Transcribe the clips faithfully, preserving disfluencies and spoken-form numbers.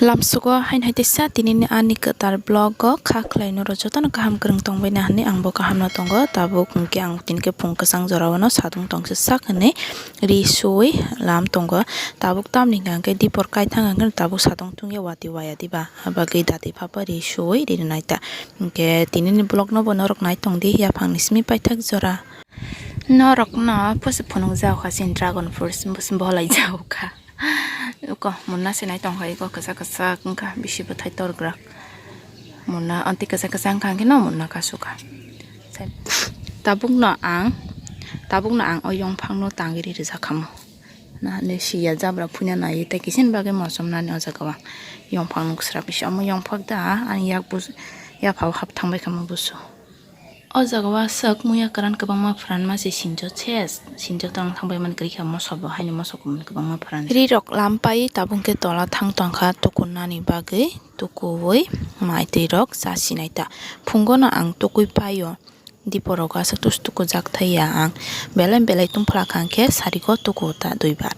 Lamsugo hain hai teisa tinini ani kwtal vlog o kha khlai noro jotono kaham kwrwng tongbaina hinwi angbo kahamno tongo. Tabuk hinkhe ang tini khe phung kwchang jorao no satung tongsi sak hinwi ri suwi lam tongo. Tabuk tamni hwnkhe dipor kaithang hwnkhe tabuk satung tungya watwi waya diba, abagwi dati phapa ri suwi ri naita. Hinkhe tinini vlog no bo norok nai tongdi yaphangni simi paithak jora. Norokno pusu phunukjak kha chini dragon fruits bwswk bolaijak kha. Eko munna se nai tongkha, eko kwchak kwchak wngkha, bisi bwthai torgwrak. Munna anti kwchak kwchak wngkha, hwnkhe no munna kasukha. Tabukno ang, tabukno ang o yongphangno tangwi rijak khamu. Na hinwi siya jabra phuina naiwi tei kisin bagwi mosom nani o jaga o. Yongphang nuk srap bisi omo yongphak da, ani yak bus-, yaphao hap thangbai kha mo busu. O jaga o aswk muya kwran kwbangma phuranma se sinjo ses, sinjo tong thangbai man kwrwi kha moso bo haino moso kwbangma phuran. Ri rok lam pai tabuk khe tola thang tong kha tukunani bagwi, tukuwi mai twi rok cha sinai ta. Phungo no ang tukui paio, dipor rogo aswk tus tukujak thai ya ang, belai belai tungphla kha hwnkhe sarigo tuku ta duibar.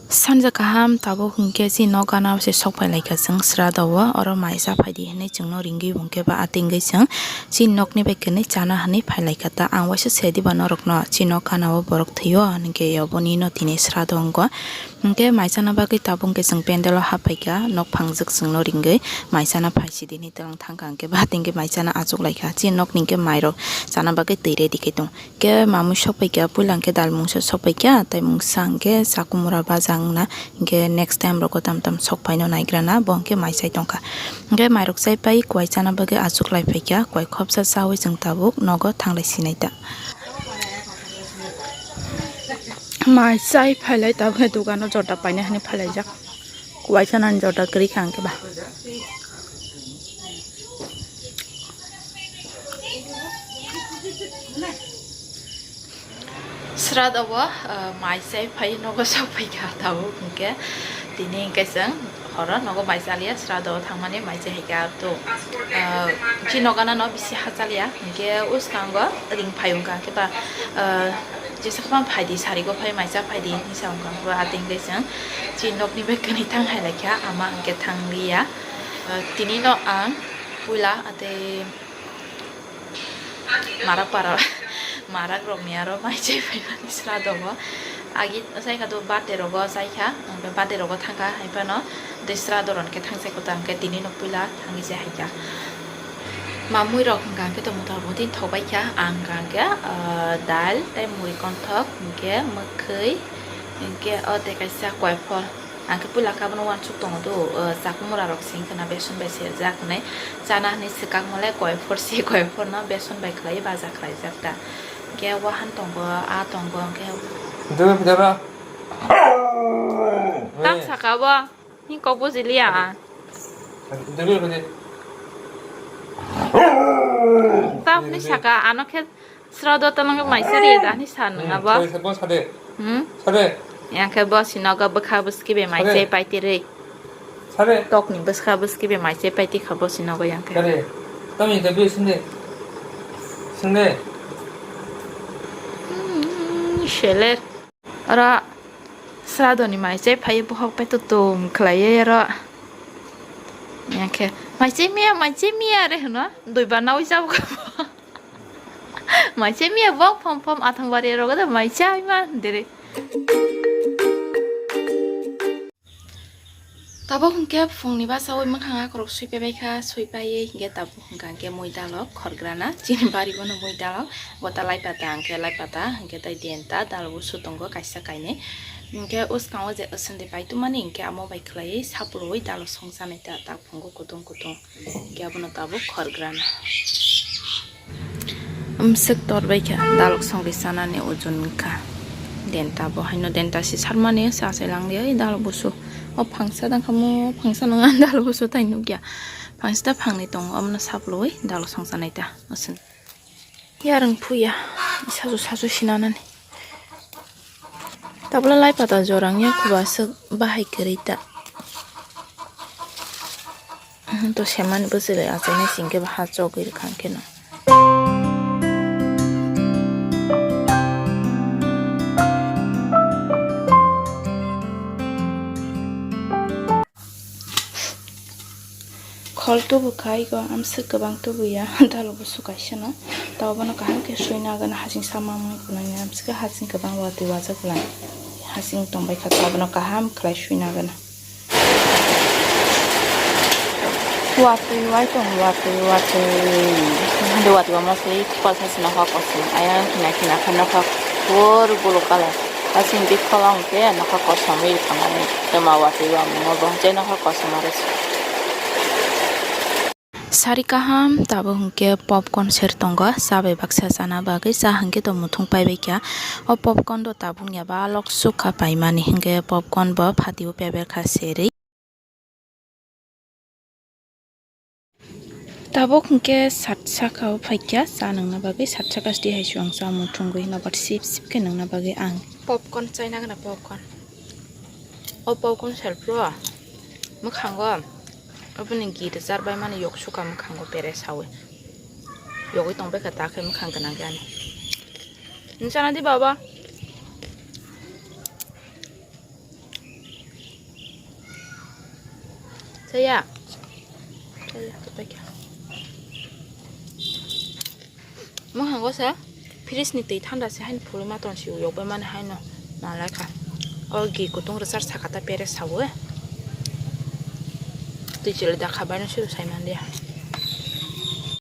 Sanja kaham tabuk hinkhe chini nok gana o se sok phai laikha chwng srada o, oro mai cha phai di hinwi chwngno ringwi bo hinkhe ba atingwi chwng chini nokni bai kwnwi chana hinwi phai laikha ta. Ang waisa se diba norokno chini nok gana o borok thwio hinkhe oboni no tini srada wngo. Hinkhe mai chana bagwi tabuk hinkhe chwng pendel o hap phaikha, nok phangjak chwngno ringwi mai chana phai sidi hinwi twlang thangkha hinkhe ba atingwi mai chana achuk laikha. Chini nokni hinkhe mairok chana bagwi twi ready khe tong. Khe mamui sokphaikha, puila hwnkhe dal mungsa sokphaikha, tei mungsa hwnkhe chakumura baja wngna, hwnkhe next time rogo tam tam sokphaino naigrana, bo hwnkhe mai chai tongkha. Hwnkhe mairok chaipai kuai chana bagwi achuklai phaikha, kuai khopsa chaui chwng tabuk nogo thanglai sinai ta. Mai chai phailai tabukhe dukano jorda paina hinwi phailaijak, kuai chanani jorda kwrwi kha hwnkhe ba. Srada o, ah, mai chai phai nogo sok phai kha tabuk hinkhe tini hinkhe chwng horo nogo mai chaliya srada o thangmani mai chai hai kha to, ah, chini nokana no bisi ha chaliya hinkhe uskango ring phai wngkha khe ba, ah, jesa phang phai di sarigo phai mai cha phai di hinwi sa wngkha khe ba ating khe chwng chini nokni bai kwnwi thang hai lai kha ama hinkhe thang liya. Ah, tini no ang puila atei marak para, marak rok ni aro mai chai phaimani srada o. Agi sai kha to birthday rogo sai kha, birthday rogo thang kha hai phano tei srada rok khe thang sai kha ta hwnkhe tini no puila thangwi se hai kha. Mamui rok hwnkha hwnkhe to mota moti thok bai kha, ang hwnkha hwnkhe, ah, dal tei muri konthok hwnkhe mwkhwi hwnkhe o tei kaisa koiphor. Ang khe puila khe abono uansuk tongo do, o, chakumura rok se wngkha na beson bai sejak hinwi. Chana hinwi swkang mole koiphor se, koiphor no beson bai khwlaiwi baja khwlaijak ta. Hwnkhe wahan tongo, a tongo, hwnkhe. Debe, debe. Tam saka bo, ni kok bujiliya. Debe, debe. Tam ni saka, ano khe Srada o tolong mai sari ya dani sa nung abo. Sade, sade, sade. Hmm? Sade. Yang khe bo sinogo bwkha bwski be mai chai paiti rwi. Sade. Tok ni bwkha bwski be mai chai paiti kha bo sinogo yang khe. Sade. Tami da bi sinde. Sinde. Hmm, seler. Oro srada ni mai chai phai bohok pai to tum khlai ye oro. Yang khe mai chai miya, mai chai miya re hwno. Dui ba nawi jabo kha bo. Mai chai miya bok phom phom athang bari rogo da mai chai ma dere. Tabuk hwnkhe phungni basaui mwkhang akorok sui paibai kha, sui paiwi hwnkhe tabuk hwnkha hwnkhe mui dalok khorgrana, chini bari bono mui dalok, bota lai pata hwnkhe lai pata, hwnkhe tei denta dal busu tongo kaisa kainwi, hwnkhe uskango je swndwi pai tongmani hwnkhe amo bai khwlaiwi sapulwi dalok songchanai ta tak phungo kutung kutung. Hwnkhe abono tabuk khorgrana. Amswk torbai kha, dalok songwi chanani ujun wngkha. Denta bo haino denta si sarmani se achai langya, ei dalok busu. O phangsa dangkha mo, phangsa nangya dalok busu tai nukya. Phangsa ta phangni tongo, omono saplui dalok songchanai ta. Aswk. Yarwng phuya, sasu sasu sinanani. Tabla lai pata jorang ya khuba aswk bahai kwrwi ta. To semani bwswk bai achainai singkhe ba ha chogwi rwkha hwnkhe no. Hol tubu khai go amswk kwbang tubu ya, dalo bo su kaisa no. Tabo bono kaham khe sui nagana hasing sama mani kunani amswk hasing kwbang watwi wajak lai. Hasing tongbai kha tabo no kaham khlai sui nagana. Watwi wai tong watwi watwi. Hande watwi wama se kwpal sa sina kha kosom. Ayang khina khina kha nokha pur bulu colour. Asing bikholong khe nokha kosom wi tongmani. Toma watwi wama bo je nokha kosom aro. Sari kaham tabuk hwnkhe popcorn ser tongo, cha bai baksa chana bagwi, cha hwnkhe to muthung paibai kha. O popcorn do tabuk ya balok sukha paimani hwnkhe popcorn bo phatio peber kha serwi. Tabuk hwnkhe sat saka o phaikha cha nangna bagwi, sat saka sdi hai se ang cha muthungwi nobar sip sip khe nangna bagwi ang. Popcorn chaina gana popcorn. O popcorn selfro mwkhango oboni gi rwchar bai mani yok suka mwkhango pere sawi. Yogwi tongbai kha ta khe mwkhang gwnang gani. Nchana di baba. Saya. Saya, tepek ya. Mwkhango se fridge ni twi thanda se haino phulwi ma tong si yok bai mani haino nalai kha. O gi kutung rwchar saka ta pere sawi. Twi chwlwi da kha baino se sai man dia.